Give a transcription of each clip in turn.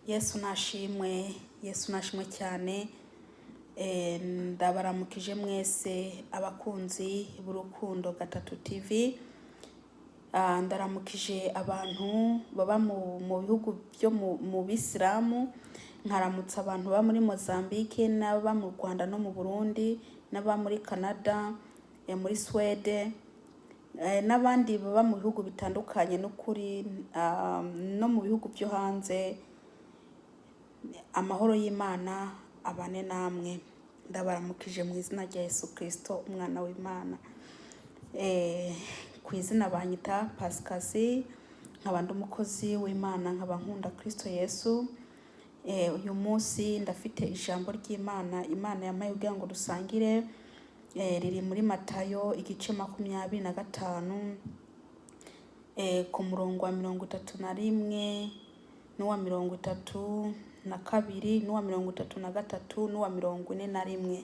Yesu nashimwe, Yesu nashimwe cyane. Ndabaramukije mwese abakunzi b'Urukundo Gatatu TV. Ndaramukije abantu baba mu bihugu byo mu Bisilamu, nkaramutsa abantu baba muri Mozambique n'ababa mu Rwanda no mu Burundi n'ababa muri Canada, muri Swede, n'abandi baba mu bihugu bitandukanye n'ukuri, no mu bihugu byo hanze. Amahoro y'Imana abane namwe. Ndabaramukije mu izina rya Yesu Kristo, umwana w'Imana. Ku izina banyita Pasikazi, nkaba ndi umukozi w'Imana, nkaba nkunda Kristo Yesu. Uyu munsi ndafite ijambo ry'Imana Imana yampaye kugira ngo dusangire. Riri muri Matayo igice 25, ku murongo wa 31 n'uwa 32 n'uwa 33 n'uwa 41.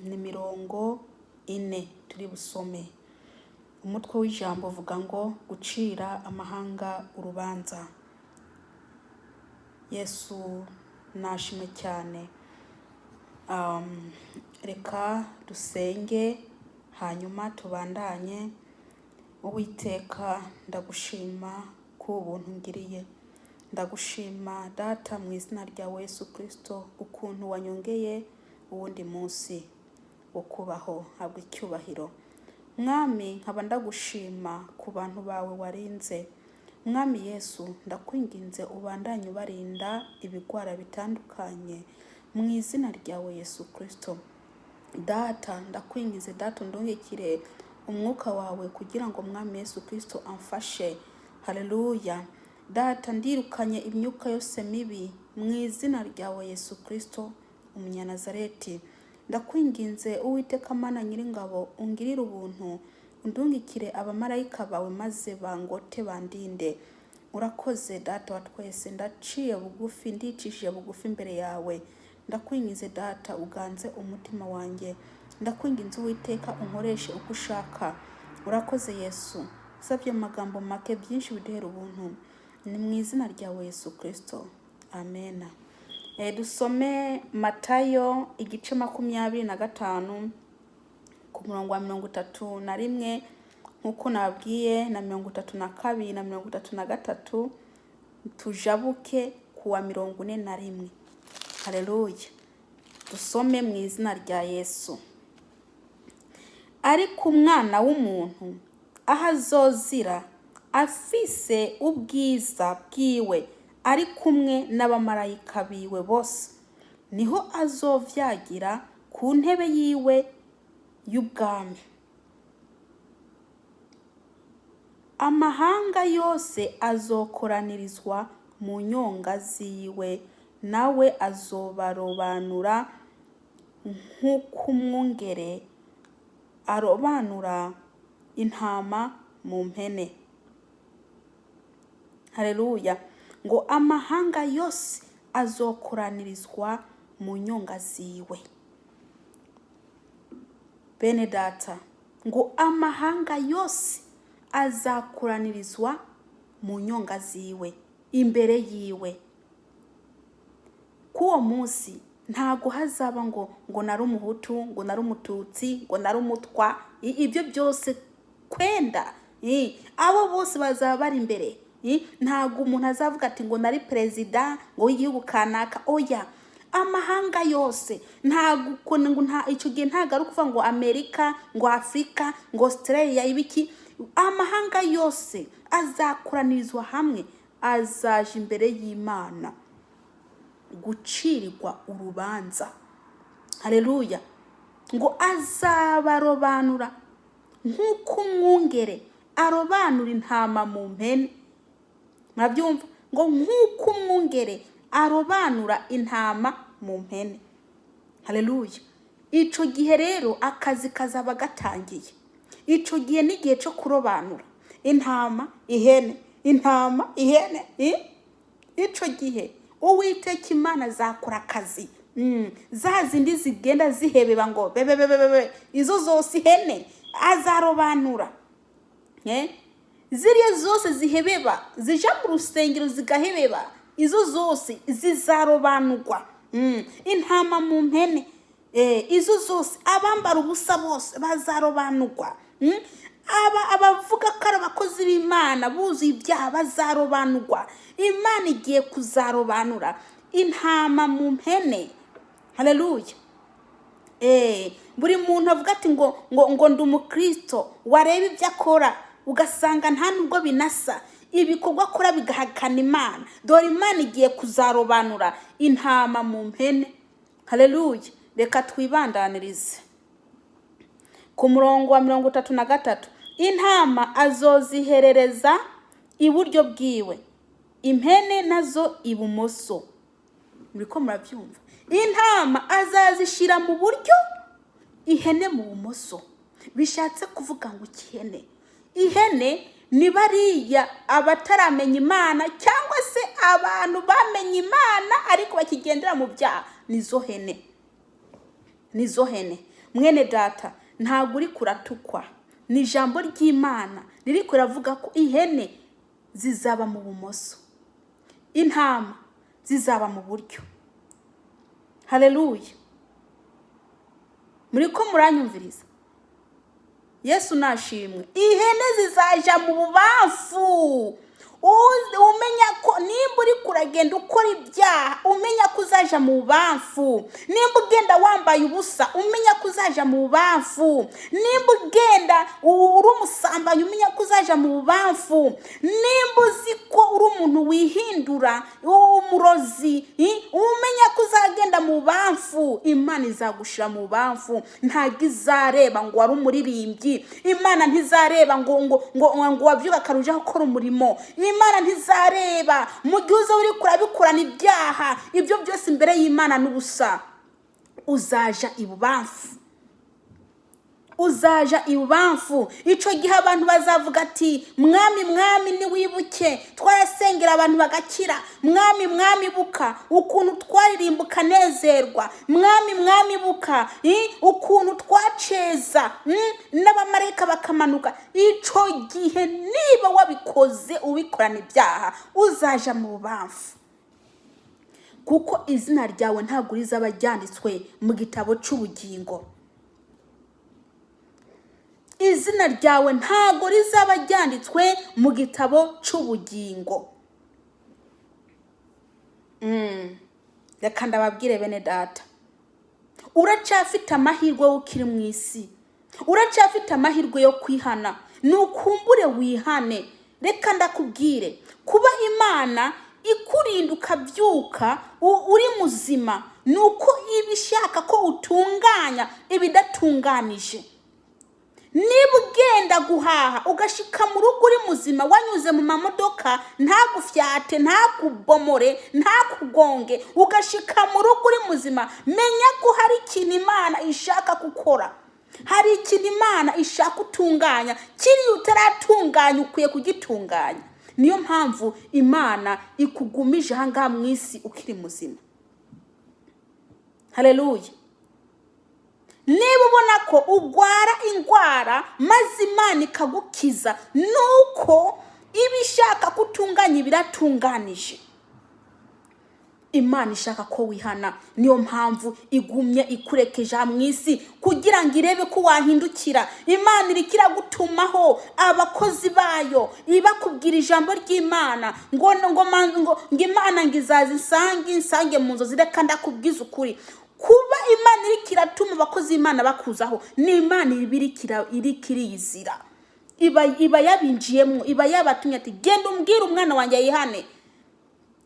Ni 40 turi busome. Umutwe w'ijambo uvuga ngo gucira amahanga urubanza. Yesu nashimwe cyane. Reka dusenge hanyuma tubandanye. Uwiteka, ndagushima ku ubuntu ngiriye. Ndagushima Data mu izina rya Yesu Kristo, ukuntu wanyongeye uwundi munsi wo kubaho. Habwa icyubahiro, Mwami. Nkaba ndagushima ku bantu bawe warinze. Mwami Yesu, ndakwinginze ubandanye ubarinda ibigwara bitandukanye mu izina ryawe Yesu Kristo. Data, ndakwinginze Data, undungikire umwuka wawe kugira ngo Mwami Yesu Kristo amfashe. Haleluya. Data, ndirukanye imyuka yose mibi mu izina ryawe Yesu Kristo Umunyanazareti. Ndakwinginze Uwiteka Mana Nyiringabo, ungirire ubuntu, undungikire abamarayika bawe maze bangote, bandinde. Urakoze Data wa twese. Ndaciye bugufi, ndicishije bugufi imbere yawe. Ndakwinginze Data, uganze umutima wanjye. Ndakwinginze Uwiteka, unkoreshe uko ushaka. Urakoze Yesu. Usabye mu magambo make, byinshi biduhera ubuntu. Ni mu izina ryawe Yesu Kristo, amena. Dusome Matayo igice 25 ku murongo wa 31, nk'uko nababwiye, na 32 na 33, tujabuke ku wa 41. Haleluya. Dusome mu izina rya Yesu. Ariko Umwana w'umuntu aho azozira afise ubwiza bwiwe, ari kumwe n'abamarayika biwe bose, niho azovyagira ku ntebe yiwe y'ubwami. Amahanga yose azokoranirizwa mu nyonga ziwe, nawe azobarobanura nk'uko umwungere arobanura intama mu mpene. Haleluya. Ngo amahanga yose azokoranirizwa mu nyonga ziwe. Bene Data, ngo amahanga yose azakoranirizwa mu nyonga ziwe, imbere yiwe. K'uwo munsi ntago hazaba ngo nari Umuhutu, ngo nari Umututsi, ngo nari Umutwa, ibyo byose kwenda. Abo bose bazaba bari imbere. Ntago umuntu azavuga ati ngo nari perezida ngo w'igihugu kanaka. Oya, amahanga yose. Ntago ukuntu ngo nta icyo gihe ntago ari ukuvuga ngo Amerika, ngo Afurika, ngo Australia, ibiki. Amahanga yose azakoranirizwa hamwe, azaja imbere y'Imana gucirirwa urubanza. Haleluya. Ngo azabarobanura nk'uko umwungere arobanura intama mu mpene. Murabyumva? Ngo nk'uko umwungere arobanura intama mu mpene. Haleluya. Icyo gihe rero akazi kazaba gatangiye. Icyo gihe n'igihe cyo kurobanura intama, ihene, intama, ihene. Icyo gihe Uwiteka Imana azakora akazi. Za zindi zigenda zihebeba ngo bebebebebe, izo zose ihene azarobanura. Ziriya zose zihebeba, zija mu rusengero zigahebeba, izo zose zizarobanurwa. Intama mu mpene. Izo zose, abambara ubusa bose bazarobanurwa. Aba abavuga ko ari abakozi b'Imana buzuye ibyaha bazarobanurwa. Imana igiye kuzarobanura intama mu mpene. Haleluya. Buri muntu avuga ati ngo ndi umukristo, wareba ibyo akora ugasanga nta nubwo binasa, ibikorwa akora bigahakana Imana. Dore Imana igiye kuzarobanura intama mu mpene. Haleluya. Reka twibandanirize ku murongo wa 33. Intama azoziherereza iburyo bwiwe, impene nazo ibumoso. Muriko murabyumva? Intama azazishyira mu buryo, ihene mu bumoso. Bishatse kuvuga ngo iki? Ihene, ihene ni bariya abataramenya Imana, cyangwa se abantu bamenye Imana ariko bakigendera mu byaha, nizo hene, nizo hene. Mwene data, ntabwo uri kuratukwa, ni ijambo ry'Imana riri kuravuga ko ihene zizaba mu bumoso, intama zizaba mu buryo. Haleluya. Muri ko muranyumviriza? Yesu nashimwe. Ihene zizaja mu bubamfu. Umenya ko nimba uri kuragenda ukora ibyaha, umenya ko uzaja mu bubamfu. Nimba ugenda wambaye ubusa, umenya ko uzaja mu bubamfu. Nimba ugenda uri umusambanyi, umenya ko uzaja mu bubamfu. Nimba uzi ko uri umuntu wihindura, umurozi, umenya ko uzagenda mu bubamfu. Imana izagushira mu bubamfu. Ntabwo izareba ngo wari umuririmbyi. Imana ntizareba ngo wabyuka akarujaho gukora umurimo. Imana ntizareba mu gihe uza uri kurabikorana ibyaha. Ibyo byose imbere y'Imana n'ubusa. Uzaja ibubamfu, uzaja ibubamfu. Icyo gihe abantu bazavuga ati: "Mwami, mwami, niwibuke twarasengera abantu bagakira. Mwami, mwami, buka ukuntu twaririmba ukanezerwa. Mwami, mwami, buka ukuntu twaceza, n'abamarayika bakamanuka." Icyo gihe niba wabikoze ubikorana ibyaha, uzaja mu bubamfu, kuko izina ryawe ntabwo rizaba ryanditswe mu gitabo cy'ubugingo. Izina ryawe ntabwo rizaba ryanditswe mu gitabo cy'ubugingo. Reka ndababwire bene data, uracyafite amahirwe yo ukiri mu isi, uracyafite amahirwe yo kwihana. Nukumbure wihane. Reka ndakubwire, kuba Imana ikurinda ukabyuka uri muzima, ni uko iba ishaka ko utunganya ibidatunganije. Niba ugenda guhaha ugashika mu rugo uri muzima, wanyuze mu mamodoka ntagufyate, ntakubomore, ntakugonge, ugashika mu rugo uri muzima, menya ko hari ikintu Imana ishaka gukora, hari ikintu Imana ishaka utunganya. Kiriya utaratunganya ukwiye kugitunganya. Niyo mpamvu Imana ikugumije ahangaha mu isi ukiri muzima. Haleluya. Niba ubona ko urwara indwara maze Imana ikagukiza, nuko iba ishaka ko utunganya ibiratunganije. Imana ishaka ko wihana, niyo mpamvu igumye ikurekeje aha mu isi kugira ngo irebe ko wahindukira. Imana iriko iragutumaho abakozi bayo, ibakubwira ijambo ry'Imana ngo Imana ngo izaza insange mu nzozi. Reka ndakubwiza ukuri, kuba Imana iriko iratuma abakozi b'Imana bakuzaho, ni Imana iba iriko iriyizira, iba yabinjiyemo, iba yabatumye ati: "Genda umbwire umwana wanjye yihane."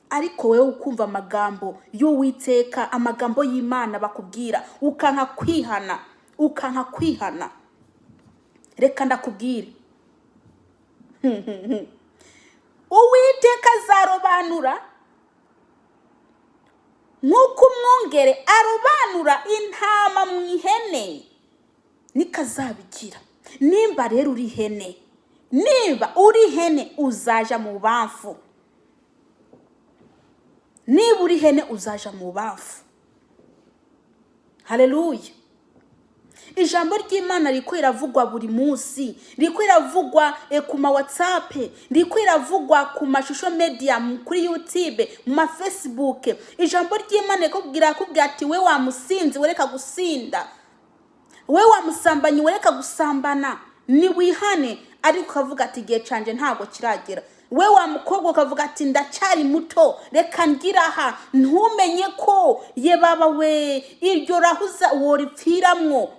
Ariko wowe ukumva amagambo y'Uwiteka, amagambo y'Imana bakubwira, ukanka kwihana, ukanka kwihana. Reka ndakubwire, Uwiteka azarobanura nk'uko umwungere arobanura intama mu ihene, nikazabigira. Nimba rero uri ihene, niba uri ihene, uzaja mu bamfu. Niba uri ihene, uzaja mu bamfu. Haleluya. Ijambo ry'Imana riko riravugwa buri munsi, riko riravugwa ku ma WhatsApp, riko riravugwa ku mashusho media, kuri YouTube, mu ma Facebook. Ijambo ry'Imana rikubwira, akubwira ati: "We wa musinzi, wereka gusinda, we wa musambanyi, wereka gusambana, ni wihane." Ariko ukavuga ati: "Igihe canje ntabwo kiragera." We wa mukobwa, ukavuga ati: "Ndacyari muto, reka ngira aha." Ntumenye ko, ye baba we, iryo rahuza woripfiramwo.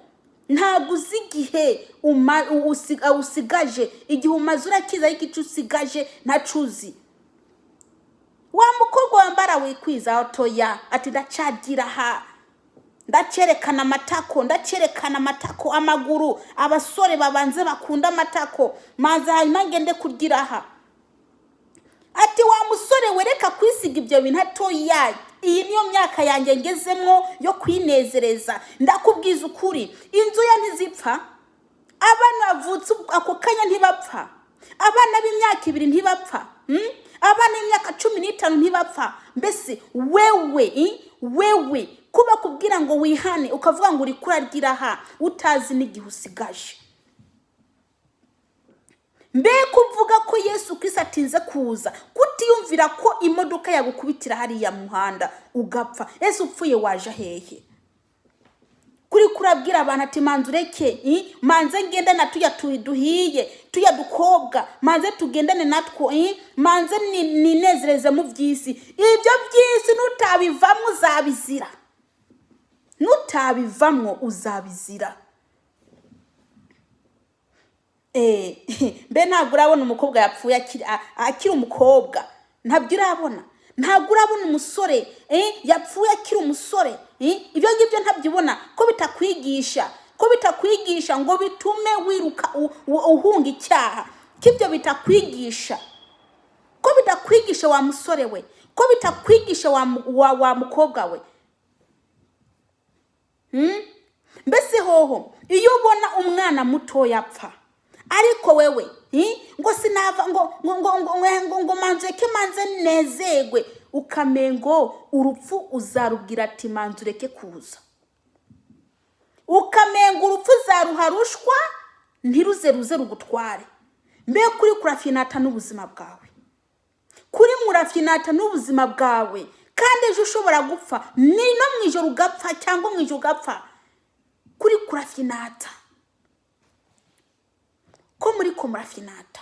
Ntabwo uzi igihe usigaje, igihe umaze urakiza, ariko icyo usigaje ntacuzi. Wa mukobwa wambara wikwiza, otoya, ati: "Ndacagira aha, ndacerekana amatako, ndacerekana amatako, amaguru, abasore babanze bakunda amatako, maze hanyuma ngende kurgira aha." Ati: "Wa musore, wereka kwisiga ibyo bintu." Atoya, iyi niyo myaka yanjye ngezemwo yo kwinezereza. Ndakubwiza ukuri, inzu ya ntizipfa. Abana bavutse ako kanya ntibapfa, abana b'imyaka 2 ntibapfa, Abana b'imyaka 15 ntibapfa. Mbese wewe, wewe kuba kubwira ngo wihane, ukavuga ngo uri kurargira aha, utazi n'igihe usigaje. Mbega uvuga ko Yesu Kristo atinze kuza, kutiyumvira ko imodoka yagukubitira hariya muhanda ugapfa? Ese upfuye waje hehe? Kuri kurabwira abantu ati: "Manze ureke, manze ngendane tuya duhiye, tuya dukobwa, manze tugendane natwo, manze ninezereze mu by'isi." Ibyo by'isi nutabivamo uzabizira, nutabivamwo uzabizira. Mbe ntabwo urabona umukobwa yapfuye akiri umukobwa? Ntabyo urabona? Ntabwo urabona umusore yapfuye akiri umusore? Ibyo ngibyo ntabyo ubona? Ko bitakwigisha, ko bitakwigisha ngo bitume wiruka uhunga icyaha? Ko ibyo bitakwigisha, ko bitakwigisha wa musore we, ko bitakwigisha wa mukobwa we? Mbese hoho iyo ubona umwana mutoya apfa, ariko wewe ngo sinava, ngo manze reke, manze nezerwe, ukamengo urupfu uzarubwira ati: "Manze ureke kuza." Ukamenga urupfu uzaruha rushwa, ntiruze ruze rugutware. Mbe kuri kurafinata n'ubuzima bwawe, kuri murafinata n'ubuzima bwawe, kandi ejo ushobora gupfa, ni no mu ijoro ugapfa cyangwa mu ijoro ugapfa. Kuri kurafinata, ko muri ko murafinata,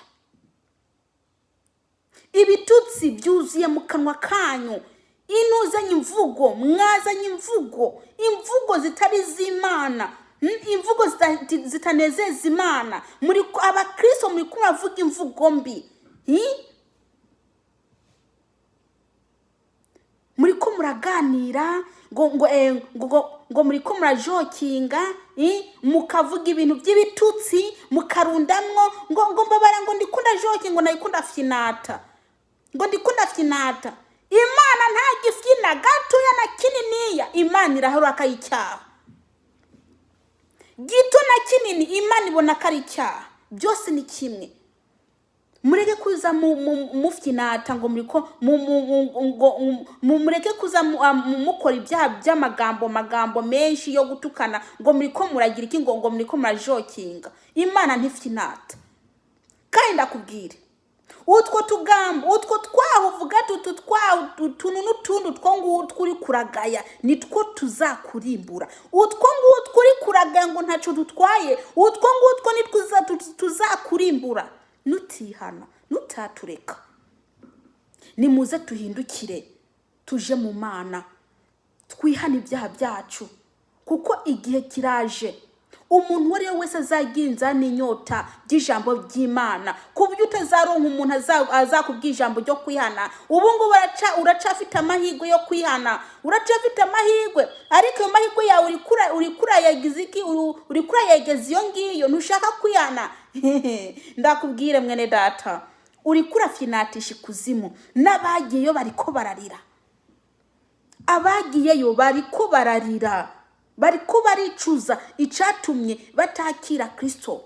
ibitutsi byuzuye mu kanwa kanyu, inuzanye imvugo, mwazanye imvugo, imvugo zitari iz'Imana, imvugo zitanezeza Imana. Muri abakristo muri ko muravuga imvugo mbi, Muri ko muraganira ngo muri ko murajokinga, mukavuga ibintu by'ibitutsi, mukarundamwo ngo mbabara, ngo ndikunda joki, ngo nayikunda finata, ngo ndikunda finata. Imana ntagifyina gatoya na kininiya. Imana irahora akayicyaha gito na kinini, Imana ibona ko ari icyaha, byose ni kimwe. Mureke kuza mufyinata ngo muriko ngo mureke kuza mukora ibyaha by'amagambo, magambo menshi yo gutukana, ngo muriko muragira iki, ngo muriko murajokinga. Imana ntifyinata. Kandi ndakubwire, utwo tugambo, utwo twaho uvuga, tutu twaho, utuntu n'utundi, utwo ngutwo uri kuragaya nitwo tuzakurimbura. Utwo ngutwo uri kuragaya ngo ntacyo dutwaye, utwo ngutwo nitwo tuzakurimbura nutihana, nutatureka. Nimuze tuhindukire, tuje mu Mana, twihane ibyaha byacu, kuko igihe kiraje umuntu uwo ari we wese azagira inzara n'inyota by'ijambo ry'Imana, ku buryo utazaronka umuntu azakubwira ijambo ryo kwihana. Ubu ngubu uracafite amahirwe yo kwihana, uracafite amahirwe, ariko ayo mahirwe yawe uri kurayagiza iki? Uri kurayegeza iyo ngiyo, ntushaka kwihana. Ndakubwire mwene data, uri kurafinatisha ikuzimu, n'abagiyeyo bariko bararira, abagiyeyo bariko bararira, bariko baricuza icatumye batakira Kristo.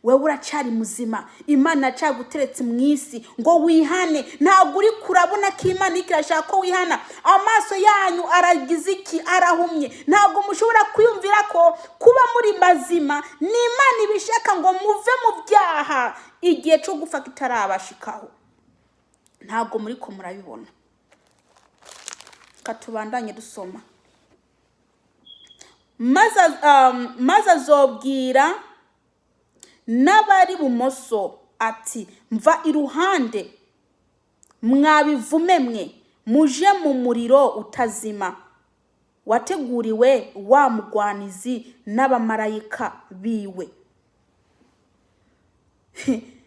Wewe uracari muzima, Imana yacaguteretse mu isi ngo wihane. Ntabwo uri kurabona. murabona ko Imana iriko irashaka ko wihana. Amaso yanyu aragize iki? Arahumye. Ntabwo mushobora kwiyumvira ko kuba muri mazima ni Imana ibishaka ngo muve mu byaha igihe cyo gupfa kitarabashikaho. Ntabwo muri ko murabibona. Katubandanye dusoma. Maze azobwira n'abari bumoso ati: "Mva iruhande, mwabivume mwe, muje mu muriro utazima wateguriwe wa mugwanizi n'abamarayika biwe."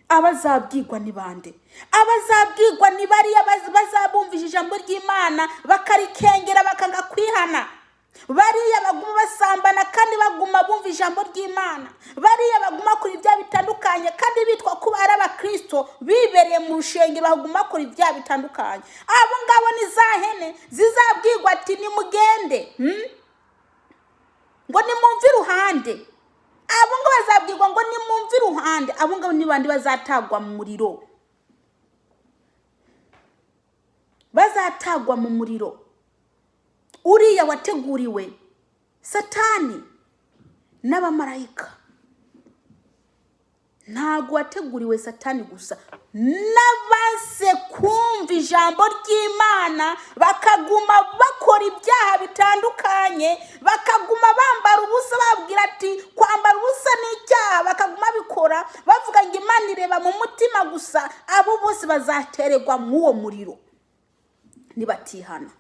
Abazabwirwa ni bande? Abazabwirwa ni bariya bazabumvisha ijambo ry'Imana bakarikengera, bakanga kwihana. Bariya baguma basambana kandi baguma bumva ijambo ry'Imana, bariya baguma kuri ibyaha bitandukanye kandi bitwa ko ari abakristo, bibereye mu rushengero baguma bakora ibyaha bitandukanye, abo ngabo ni za hene zizabwirwa ati: "Nimugende, Ngo nimumve iruhande." Abo ngabo bazabwirwa ngo nimumve iruhande. Abo ngabo ni bandi bazatagwa mu muriro, bazatagwa mu muriro uriya wateguriwe Satani n'abamarayika. Ntabwo wateguriwe Satani gusa, n'abaze kumva ijambo ry'Imana bakaguma bakora ibyaha bitandukanye, bakaguma bambara ubusa, babwira ati kwambara ubusa ni icyaha, bakaguma bikora bavuga ngo Imana ireba mu mutima gusa. Abo bose bazatererwa mw'uwo muriro nibatihana.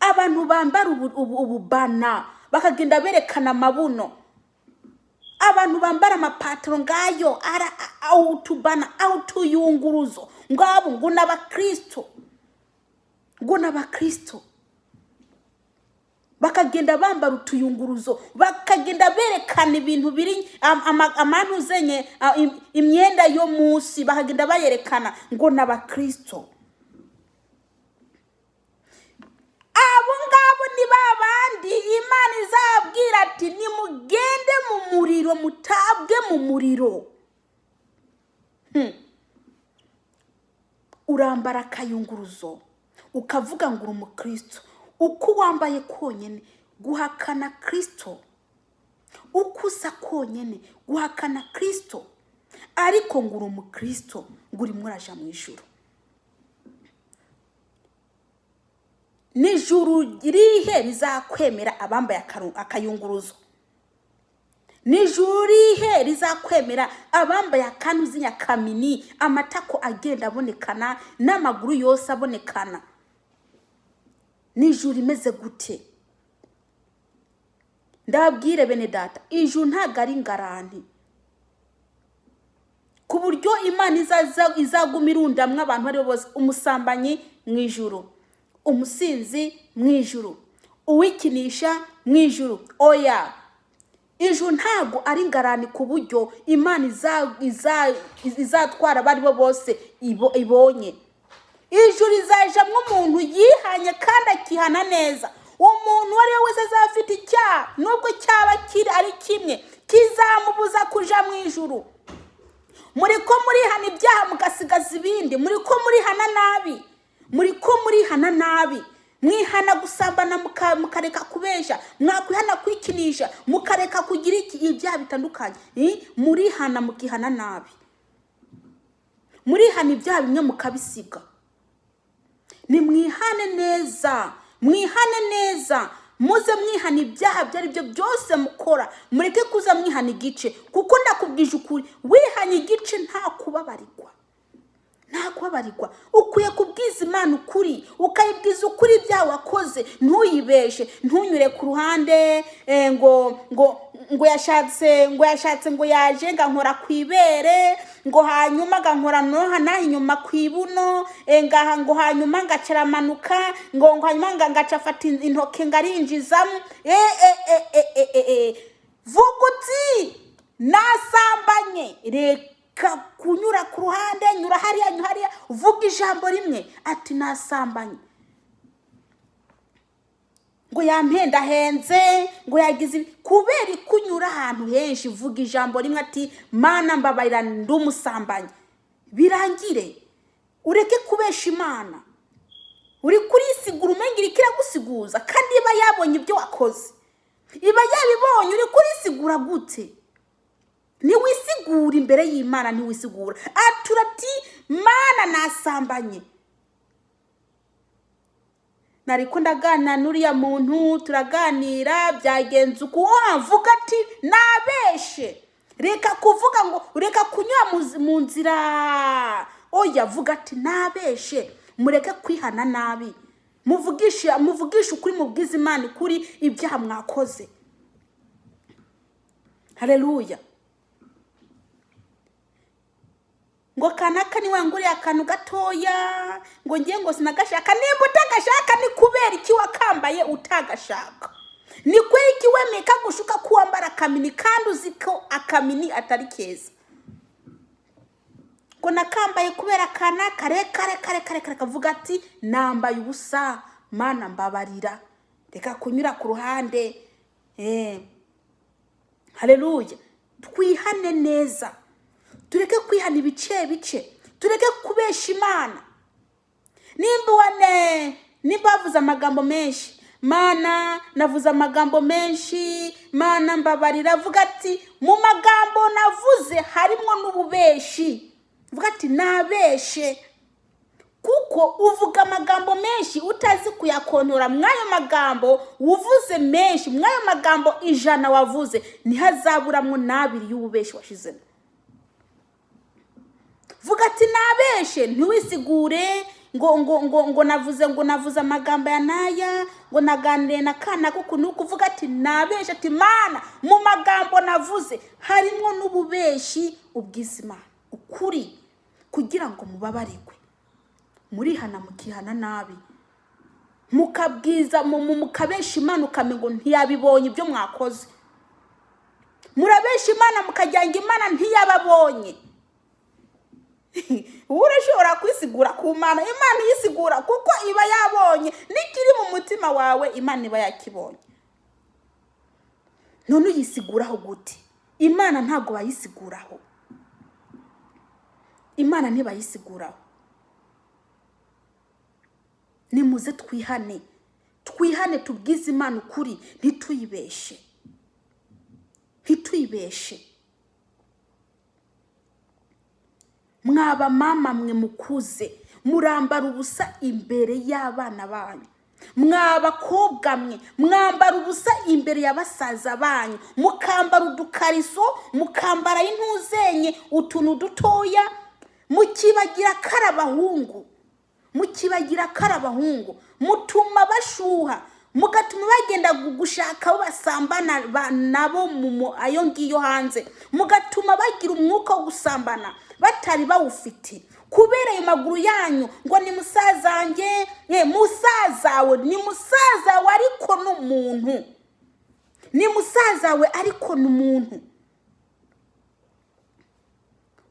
Abantu bambara ububana bakagenda berekana amabuno, abantu bambara amapataro ngayo ara awutubana awutuyunguruzo, ngabo ngo n'abakristo, ngo n'abakristo, bakagenda bambara utuyunguruzo, bakagenda berekana ibintu biri amantuzenye imyenda yo munsi, bakagenda bayerekana ngo n'abakristo. Abo ngabo ni ba bandi Imana izabwira ati: "Nimugende mu muriro, mutabwe mu muriro." Urambara akayunguruzo ukavuga ngo uri umukristo, uko wambaye konyine guhakana Kristo, uko usa konyine guhakana Kristo, ariko ngo uri umukristo, ngo urimo uraja mu ijuru. N'ijuru rihe rizakwemera abambaye akayunguruzo? N'ijuru rihe rizakwemera abambaye akantu z'inyakamini, amatako agenda abonekana n'amaguru yose abonekana? N'ijuru imeze gute? Ndababwire bene data, ijuru ntabwo ari ingaranti ku buryo Imana izaguma irundamwo abantu aribo bose. Umusambanyi mu ijuru, umusinzi mu ijuru, uwikinisha mu ijuru, oya. Ijuru ntabwo ari ingarani ku buryo Imana izatwara abo ari bo bose ibonye. Ijuru rizajamwo umuntu yihanye kandi akihana neza. Umuntu uwo ari we wese azaba afite icyaha, nubwo cyaba kiri ari kimwe, kizamubuza kuja mu ijuru. Muri ko murihana ibyaha mugasigaza ibindi, muri ko murihana nabi, muri ko murihana nabi. Mwihana gusambana mukareka kubesha, mwakwihana kwikinisha mukareka kugira iki, ibyaha bitandukanye. Murihana mukihana nabi, murihana ibyaha bimwe mukabisiga. Nimwihane neza, mwihane neza, muze mwihana ibyaha ibyo ari byo byose mukora, mureke kuza mwihana igice, kuko ndakubwije ukuri, wihanye igice nta kubabarirwa, nta kubabarirwa. Ukwiye kubwiza Imana ukuri, ukayibwiza ukuri ibyaha wakoze, ntuyibeshe, ntunyure ku ruhande, ngo ngo ngo yashatse, ngo yashatse, ngo yaje ngankora ku ibere, ngo hanyuma ngankora noha naho inyuma ku ibuno, ngaha, ngo hanyuma ngacaramanuka, ngo hanyuma ngaca afata intoke ngarinjizamo. Vuga uti nasambanye, reka kunyura ku ruhande, nyura hariya, nyura hariya, vuga ijambo rimwe ati nasambanye. Ngo yampendahenze, ngo yagize ibi, kubera kunyura ahantu henshi, vuga ijambo rimwe ati Mana mbabarira, ndi umusambanyi, birangire. Ureke kubesha Imana. Uri kurisigura umenga iriko iragusiguza, kandi iba yabonye ibyo wakoze, iba yabibonye. Uri kurisigura gute? Ntiwisigura imbere y'Imana, ntiwisigura. Atura ati: "Mana, nasambanye, nariko ndaganira n'uriya muntu, turaganira, byagenze uku." Wavuga ati: "Nabeshe." Reka kuvuga ngo, reka kunyura mu nzira. Oya, vuga ati: "Nabeshe." Mureke kwihana nabi, muvugishe ukuri, mubwize Imana ukuri ibyaha mwakoze. Haleluya. Ngo kanaka niwe nguriye akantu gatoya, ngo ngiye, ngo sinagashaka. Nimba utagashaka, ni kubera iki wakambaye utagashaka? Ni kubera iki wemeye kagushuka ko wambara akamini kandi uzi ko akamini atari keza? Ngo nakambaye kubera kanaka. Reka, reka, reka, reka, reka. Vuga ati: "Nambaye ubusa, Mana mbabarira." Reka kunyura ku ruhande. Haleluya. Twihane neza, tureke kwihana ibice bice, tureke kubesha Imana. Nimba wane, nimba bavuze amagambo menshi, "Mana, navuze amagambo menshi, Mana mbabarira," avuga ati: "Mu magambo navuze harimo n'ububeshi." Vuga ati: "Nabeshe." Kuko uvuga amagambo menshi utazi kuyakontora. Mw'ayo magambo uvuze menshi, mw'ayo magambo 100 wavuze, ntihazaburamwo n'abiri y'ububeshi washizemo. Vuga ati: "Nabeshe." Ntiwisigure ngo navuze, ngo navuze amagambo ya naya, ngo naganiriye na kana kuko ni ukuvuga ati: "Nabeshe." Ati: "Mana, mu magambo navuze harimo n'ububeshi." Ubwiza Imana ukuri kugira ngo mubabarigwe. Murihana mukihana nabi, mukabwiza mukabesha Imana, ukamenya ngo ntiyabibonye ibyo mwakoze. Murabesha Imana mukagira ngo Imana ntiyababonye. Wowe urashobora kwisigura ku Mana? Imana iyisigura kuko iba yabonye n'ikiri mu mutima wawe. Imana iba yakibonye, none uyisiguraho gute? Imana ntabwo bayisiguraho, Imana ntibayisiguraho. Nimuze twihane, twihane, tubwize Imana ukuri, ntituyibeshe, ntituyibeshe. Mwaba mama mwe mukuze, murambara ubusa imbere y'abana banyu. Mwabakobwa mwe, mwambara ubusa imbere ya basaza banyu, mukambara udukariso, mukambara intuzenye, utuntu dutoya, mukibagira kari abahungu, mukibagira kari abahungu. Mutuma bashuha, mugatuma bagenda gushaka abo basambana nabo ayo ngiyo hanze, mugatuma bagira umwuka wo gusambana batari bawufite kubera ayo maguru yanyu. Ngo ni musazanjye, musazawe ni musazawe ariko ni umuntu, ni musazawe ariko ni umuntu.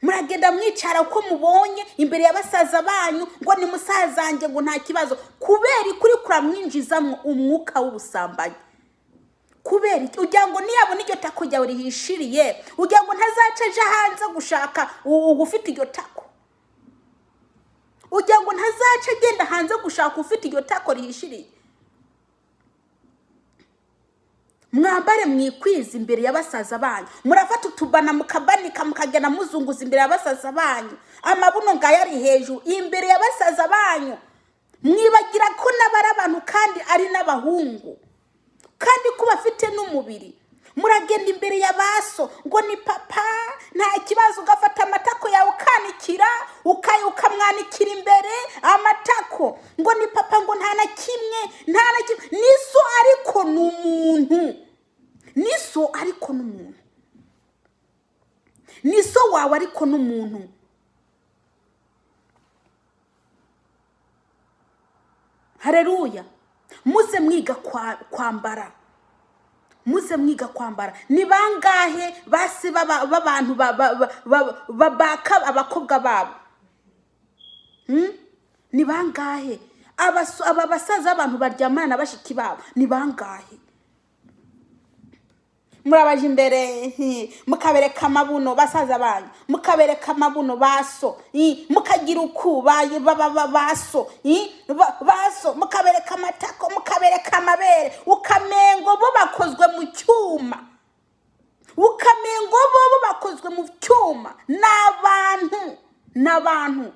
Muragenda mwicara uko mubonye imbere ya basaza banyu, ngo ni musazanjye, ngo nta kibazo. Kubera ikuri kuramwinjizamo umwuka w'ubusambanyi. Kubera iki? Ugira ngo niyabona iryo tako ryawe rihishiriye, ugira ngo ntazaca aja hanze gushaka ufite iryo tako? Ugira ngo ntazaca agenda hanze gushaka ufite iryo tako rihishiriye? Mwambare mwikwiza imbere ya basaza banyu. Murafata utubana mukabanika, mukagenda muzunguza imbere ya basaza banyu, amabuno ngayo ari hejuru imbere ya basaza banyu. Mwibagira ko n'abari abantu kandi ari n'abahungu, kandi ko bafite n'umubiri. Muragenda imbere ya baso ngo ni papa, nta kibazo. Ugafata amatako yawe ukanikira, ukamwanikira imbere amatako, ngo ni papa, ngo nta na kimwe, nta na kimwe. Ni so ariko ni umuntu, ni so ariko ni umuntu, ni so wawe ariko ni umuntu. Hareruya. Muze mwiga kwambara, muze mwiga kwambara. Ni bangahe basi b'abantu babaka abakobwa babo? Ni bangahe aba basaza b'abantu baryamana na bashiki babo? Ni bangahe? Murabaje imbere, mukabereka amabuno basaza banyu, mukabereka amabuno baso, mukagira uku baso, baso, mukabereka amatako, mukabereka amabere, ukamengo bo bakozwe mu cyuma, ukamengo bo bakozwe mu cyuma. N'abantu, n'abantu,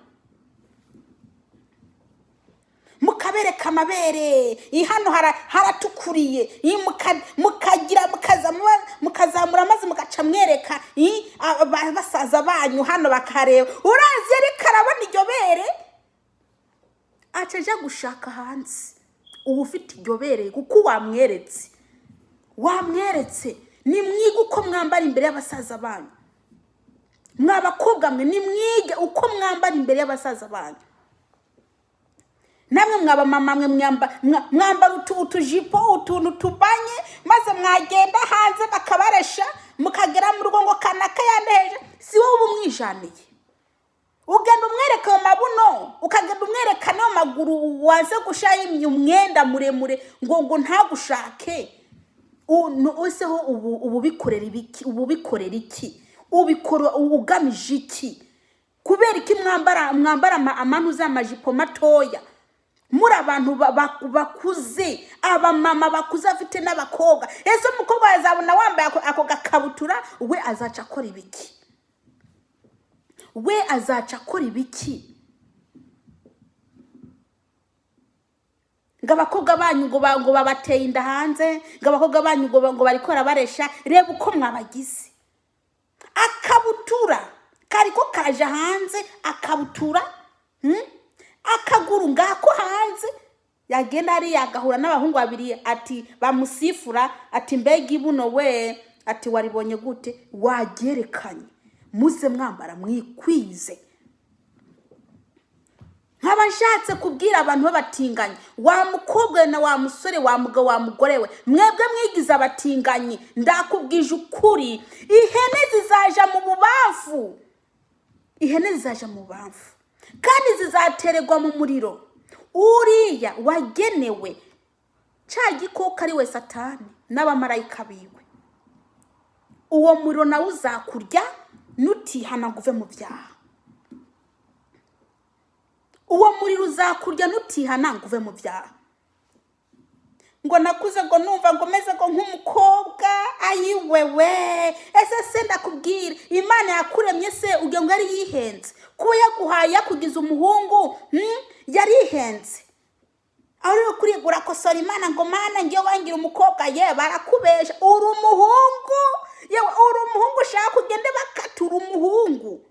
mukabereka amabere. Iyi hano haratukuriye. Iyi mukagira mukazamura maze mugaca mwereka iyi, basaza banyu hano bakareba. Urazi ariko arabona iryo bere, aca aja gushaka hanze uba ufite iryo bere, kuko wamweretse, wamweretse. Nimwige uko mwambara imbere y'abasaza banyu. Mwa bakobwa mwe, nimwige uko mwambara imbere y'abasaza banyu. Namwe mwaba mama mwe, mwambara utujipo, utuntu tubanye, maze mwagenda hanze bakabaresha, mukagera mu rugo ngo kanaka yandeheje. Si wowe uba umwijaniye, ugenda umwereka ayo mabuno, ukagenda umwereka n'ayo maguru waze gushaho umwenda muremure ngo ntagushake. Useho ubu bikorera ibiki? Ubu bikorera iki? Ubikora ugamije iki? Kubera iki mwambara amanu z'amajipo matoya muri abantu bakuze, abamama bakuze afite n'abakobwa? Ese umukobwa azabona wambaye ako gakabutura, we azaca akora ibiki? We azaca akora ibiki? Ngo abakobwa banyu ngo babateye inda hanze, ngo abakobwa banyu ngo bariko barabaresha. Reba uko mwabagize. Akabutura kariko kaja hanze, akabutura, Akaguru ngako hanze, yagenda hariya agahura n'abahungu babiri, ati bamusifura, ati mbega ibuno we, ati waribonye gute? Wagerekanye. Muze mwambara mwikwize. Nkaba nshatse kubwira abantu b'abatinganyi, wa mukobwa na wa musore, wa mugabo, wa mugore we, mwebwe mwigize abatinganyi, ndakubwije ukuri, ihene zizaja mu bubamfu, ihene zizaja mu bubamfu, kandi zizatererwa mu muriro uriya wagenewe cya gikoko ari we Satani n'abamarayika biwe. Uwo muriro nawe uzakurya nutihana ngo uve mu byaha. Uwo muriro uzakurya nutihana ngo uve mu byaha. Ngo nakuze ngo numva ngo meze ngo nk'umukobwa, ayiwewe. Ese se ndakubwira, Imana yakuremye se ugira ngo yari yihenze? Kuba yaguhaye yakugize umuhungu, yarihenze? Aho uri kuri urakosora Imana ngo Mana ngiye wangira umukobwa, ye barakubesha, uri umuhungu. Yewe uri umuhungu, ushaka ugende bakatura umuhungu,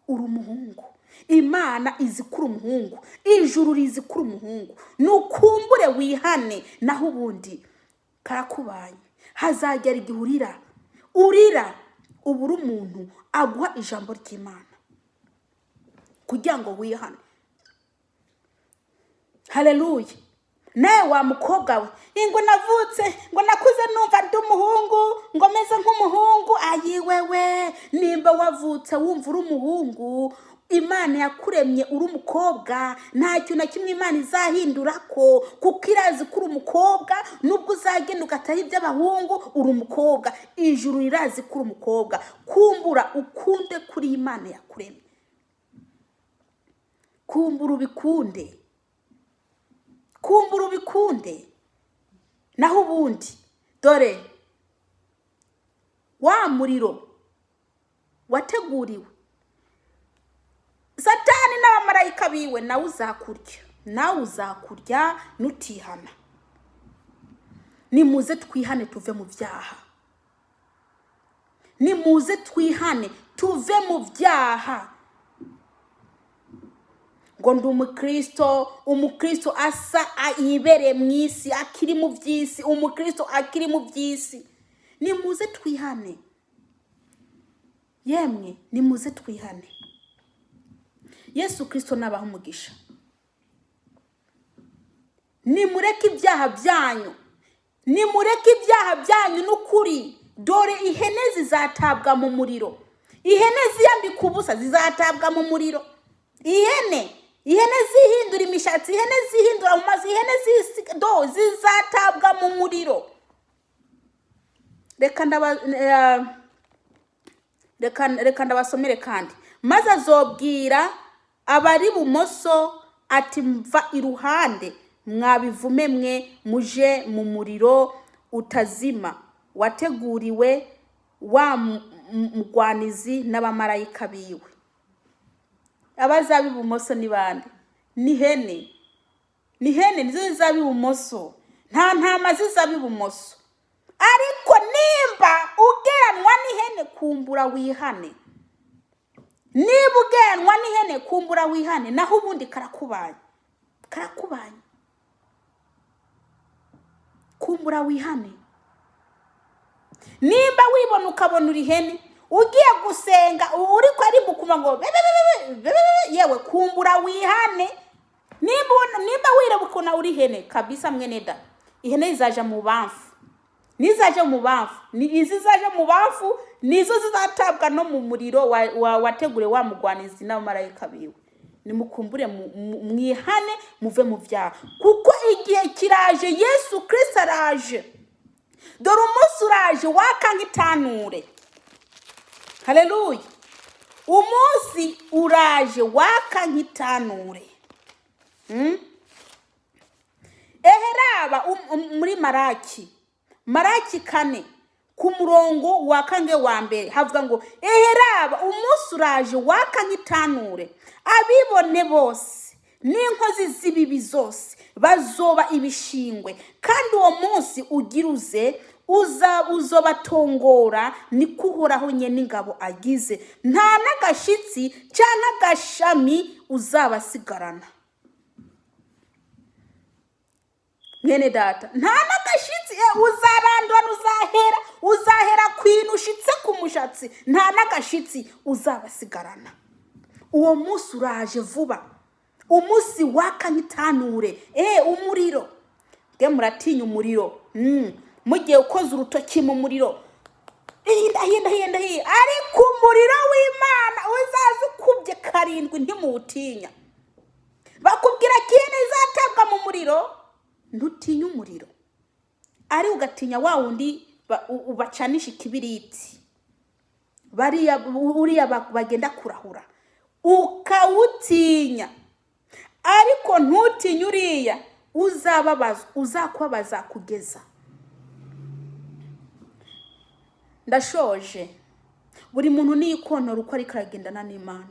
uri umuhungu. Imana izi kuri umuhungu, ijuru rizi kuri umuhungu. Nukumbure wihane, naho ubundi karakubanye. Hazagera igihe urira, urira ubura umuntu aguha ijambo ry'Imana kugira ngo wihane. Haleluya. Nawe wa mukobwa we, ngo navutse ngo nakuze numva ndi umuhungu, ngo meze nk'umuhungu, ayiwewe. Nimba wavutse wumva uri umuhungu, Imana yakuremye uri umukobwa, nta kintu na kimwe Imana izahindura ko, kuko irazi ko uri umukobwa. Nubwo uzagenda ugataha iby'abahungu, uri umukobwa. Ijuru rirazi ko uri umukobwa. Kumbura ukunde kuri Imana yakuremye, kumbura ubikunde, kumbura ubikunde. Naho ubundi dore wa muriro wateguriwe Satani n'abamarayika biwe, nawe uzakurya, nawe uzakurya nutihana. Nimuze twihane tuve mu byaha, nimuze twihane tuve mu byaha. Ngo ndi umukristo, umukristo asa yibereye mu isi, akiri mu by'isi, umukristo akiri mu by'isi. Nimuze twihane, yemwe nimuze twihane. Yesu Kristo nabaha umugisha. Nimureke ibyaha byanyu, nimureke ibyaha byanyu n'ukuri. Dore ihene zizatabwa mu muriro, ihene ziyambika ubusa zizatabwa mu muriro, ihene zihindura imishatsi, ihene zihindura mu mazu, ihene do zizatabwa mu muriro. Reka ndaba eh, reka reka ndabasomere kandi. Maze azobwira abari bumoso ati: "Mva iruhande, mwabivume mwe, muje mu muriro utazima wateguriwe wa mugwanizi n'abamarayika biwe." Abazaba ibumoso ni bande? Ni hene, ni hene nizo zizaba ibumoso, nta ntama zizaba ibumoso. Ariko nimba ugeranwa n'ihene, kumbura wihane. Niba ugeranwa n'ihene, kumbura wihane, naho ubundi karakubanye, karakubanye. Kumbura wihane. Nimba wibona ukabona uri ihene, ugiye gusenga uri kwaririmba ukumva ngo bebe bebe bebe, yewe, kumbura wihane. Nimba wireba ukuntu uri ihene kabisa, mwene da, ihene zizaja mu bamfu, nizaje mu bamfu, ni izi zaje mu bamfu nizo zizatabwa no mu muriro wategure wa mugwanizi n'abamarayika biwe. Nimukumbure mwihane, muve mu byaha, kuko igihe kiraje. Yesu Kristo araje. Dore umunsi uraje waka nk'itanure. Haleluya! Umunsi uraje waka nk'itanure. Eheraba muri Maraki 4 ku murongo wa kange wa mbere havuga ngo: "Eheraba umunsi uraje waka nk'itanure, abibone bose n'inkozi z'ibibi zose bazoba ibishingwe, kandi uwo munsi ugira uze uza uzobatongora, niko Uhoraho nyene ingabo agize, nta n'agashitsi cyangwa agashami uzabasigarana." Mwene data, nta n'agashitsi, uzarandurana, uzahera kwinu ushitse ku mushatsi, nta n'agashitsi uzabasigarana. Uwo munsi uraje vuba, umunsi waka nk'itanure, umuriro. Bwe muratinya umuriro, mugiye ukoza urutoki mu muriro, ndahiye, ndahiye, ndahiye, ariko umuriro w'Imana uzaza ukubye karindwi, ntimuwutinya. Bakubwira ko ihene izatabwa mu muriro, ntutinya umuriro, ari ugatinya wa wundi bacanisha ikibiriti, bariya uriya bagenda kurahura ukawutinya, ariko ntutinye uriya uzababaza, uzakubabaza kugeza. Ndashoje. Buri muntu niyikontora uko ariko aragendana n'Imana.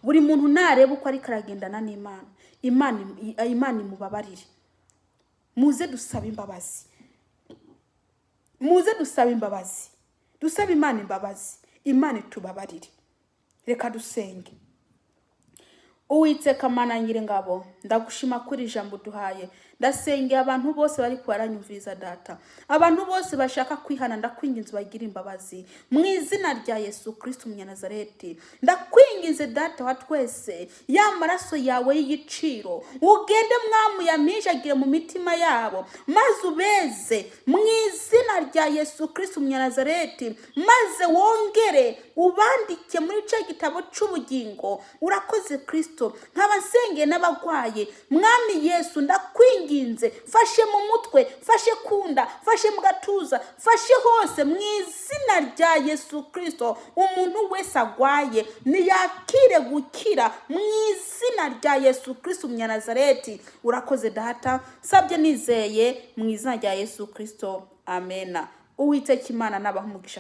Buri muntu nareba uko ariko aragendana n'Imana, Imana imubabarire. Muze dusabe imbabazi, muze dusabe imbabazi, dusabe Imana imbabazi, Imana itubabarire. Reka dusenge. Uwiteka Mana Nyiringabo, ndagushima kuri ijambo uduhaye. Ndasengeye abantu bose bari baranyumviriza, Data. Abantu bose bashaka kwihana, ndakwinginze bagire imbabazi mu izina rya Yesu Kristo Umunyanazareti. Ndakwinginze Data wa twese, ya maraso yawe y'igiciro ugende Mwami uyamijagire mu mitima yabo, maze ubeze mu izina rya Yesu Kristo Umunyanazareti, maze wongere ubandike muri cya gitabo cy'ubugingo. Urakoze Kristo. Nkaba nsengeye n'abagwaye, Mwami Yesu, ndakwinginze, fashe mu mutwe, fashe kunda, fashe mu gatuza, fashe hose mu izina rya Yesu Kristo. Umuntu wese agwaye niyakire gukira mu izina rya Yesu Kristo Umunyanazareti. Urakoze Data, nsabye nizeye mu izina rya Yesu Kristo, amena. Uwiteka Imana nabaha umugisha.